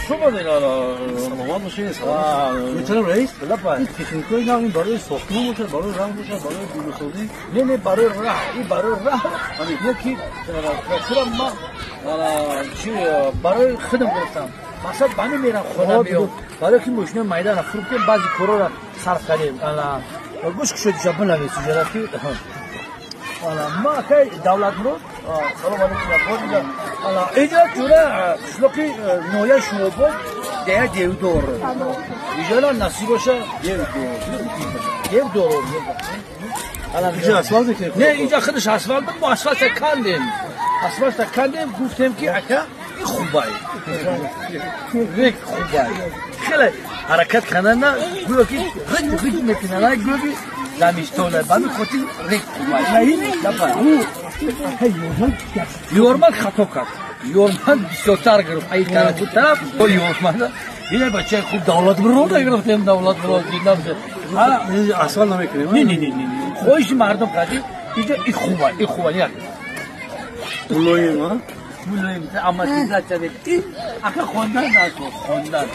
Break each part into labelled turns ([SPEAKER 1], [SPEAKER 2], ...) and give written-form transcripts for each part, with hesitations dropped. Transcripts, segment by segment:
[SPEAKER 1] Хуш омадед.
[SPEAKER 2] Саломат бошед. Муҳтарам раис, ин техникаи нав ин барои сохтмон бошад, барои ранг бошад, барои биносозӣ?
[SPEAKER 1] Не, не, барои раҳ, ин барои раҳ. Яки худам ман чи барои худам гирифтам. Мақсад ба ҳамин мерам, хона биём. Барои ки мошинаи майдана фурӯхтем, баъзе корора сарф кардем. Гӯш кушодиша бинавис иҷора ки ма акай Давлатмурод, салом алейкум. Иҷа ҷура қишлоқи ноҳияи Шӯробод, деҳа Девдор. Иҷора насиб боша, Девдор. Девдор.
[SPEAKER 2] Иҷа асфалт мекунед?
[SPEAKER 1] Не, иҷа худаш асфалт буд, мо асфалта кандем. Асфалта кандем, гуфтем ки ака ин хубай. Рек хубай. Хеле ҳаракат кардан гӯё ки ғиҷ ғиҷ мекунанд, гӯё ки замистона. Ба ҳамин хотир рек хубай. Ёрман хато кард. Ёрман бисёртар гирифт. Ай тараф ту тараф, ёрман. Ина бачаи хуб Давлатмурод гирифтем, Давлатмурод дидам.
[SPEAKER 2] Асфалт намекунем?
[SPEAKER 1] Не, не, не, не. Хоҳиши мардум кардем. Иҷа и хуба, и хуба, як.
[SPEAKER 2] Мулоим, а?
[SPEAKER 1] Мулоим, амортизатсия. Ака хондан накун, хондан.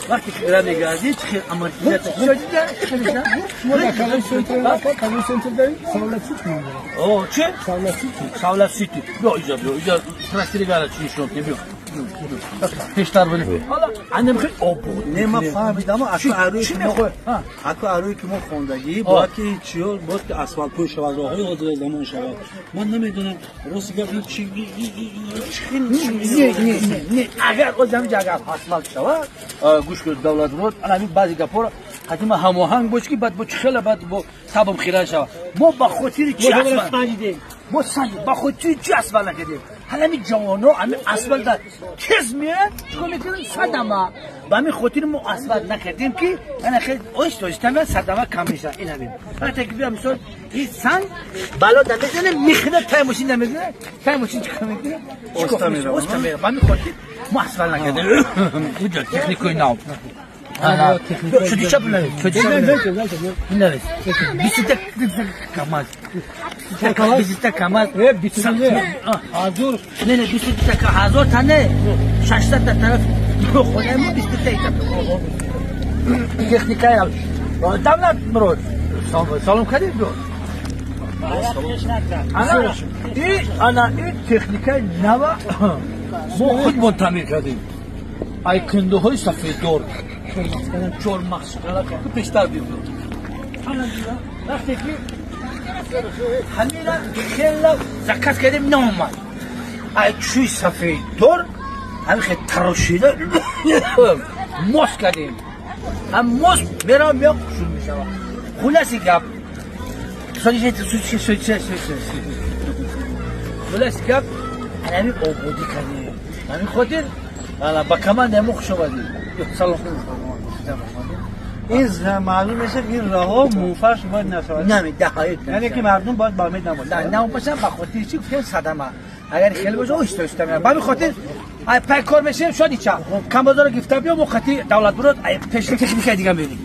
[SPEAKER 1] Вақте ки ира мегардӣ, чӣ хел амортизатсия.
[SPEAKER 3] Шумо дар кадом центр, кадом центр доред? Савлат Сити ном дорад.
[SPEAKER 1] О, чи?
[SPEAKER 3] Савлат Сити.
[SPEAKER 1] Савлат Сити. Биё иҷа, биё иҷа, трактири чи нишон биё. Пештар бини. Ҳала анам хел обод.
[SPEAKER 2] Не, ман фаҳмидам, аку арӯи
[SPEAKER 1] Чӣ
[SPEAKER 2] ки мо
[SPEAKER 1] мехоҳ?
[SPEAKER 2] Аку арӯи ки мо хондагӣ, бояд ки чиё, бояд ки асфалтпӯш шавад, роҳҳои ҳозираи замон шавад. Ман намедонам, рости гап, ин чи хел?
[SPEAKER 1] Не, не, не, не, агар оз ҳаминҷа агар асфалт шавад, гӯш кун, Давлатмурод, ана ҳамин баъзе гапҳоро қадима ҳамоҳанг бош, ки баъд бо чӣ хела баъд бо табам хира шавад. Мо ба хотири чи асфалт мо санҷ, ба хотири чи асфалт накардем? Ҳала ҳамин ҷавоно ҳамин асфалта тез меяд, чикор мекунанд? Садама. Ба ҳамин хотир мо асфалт накардем, ки ана хел оҳиста оҳиста меяд, садама кам мешавад. Ин ҳамин вақте ки бия, мисол, ин санг бало да мезанем, мехӯрад, тай мошин намезанад, тай мошин чикор мекунад?
[SPEAKER 2] Оҳиста меравад.
[SPEAKER 1] Оҳиста меравад. Ба ҳамин хотир мо асфалт накардем. Иҷа техникаи нав. Шудиша бинавис, шудиша бинавис. Бистта КамАЗ. 20 та КамАЗ.
[SPEAKER 3] Ҳазор.
[SPEAKER 1] Не, не, 20 та ҳазор та не. 600 та тараф хонаи мо, 20 та ита. Техникаи Давлат Мурод. Салом кардем, биё. Ана и ана и техникаи нава мо худмон таъмир кардем. Ай кундаҳои сафеддор. Чормағзшикана пештар биё. Вақте ки ҳамина хела заказ кардем, наомад. Ай чӯи сафеддор ҳамин хел тарошида мост кардем. Ҳам мост меравам, меоям, хушуд мешавад. Хулоси гап, хулоси гап, ҳамин ободӣ кардем. Ҳамин хотир ба командаи мо хуш омадед. Салом.
[SPEAKER 2] Ин маълум мешавад, ин роҳҳо мунфарш бояд нашавад.
[SPEAKER 1] Намедаҳад.
[SPEAKER 2] Яъне ки мардум бояд ба умед набошад.
[SPEAKER 1] Набошад, ба хотири чӣ гуфтем? Садама. Агар хеле боша, оҳиста оҳиста мерам. Ба ҳамин хотир ай пай кор мешавем, шоди ча камбозоро гирифта биё, мо қати Давлатмурод ай пеши техникаи дига мерем.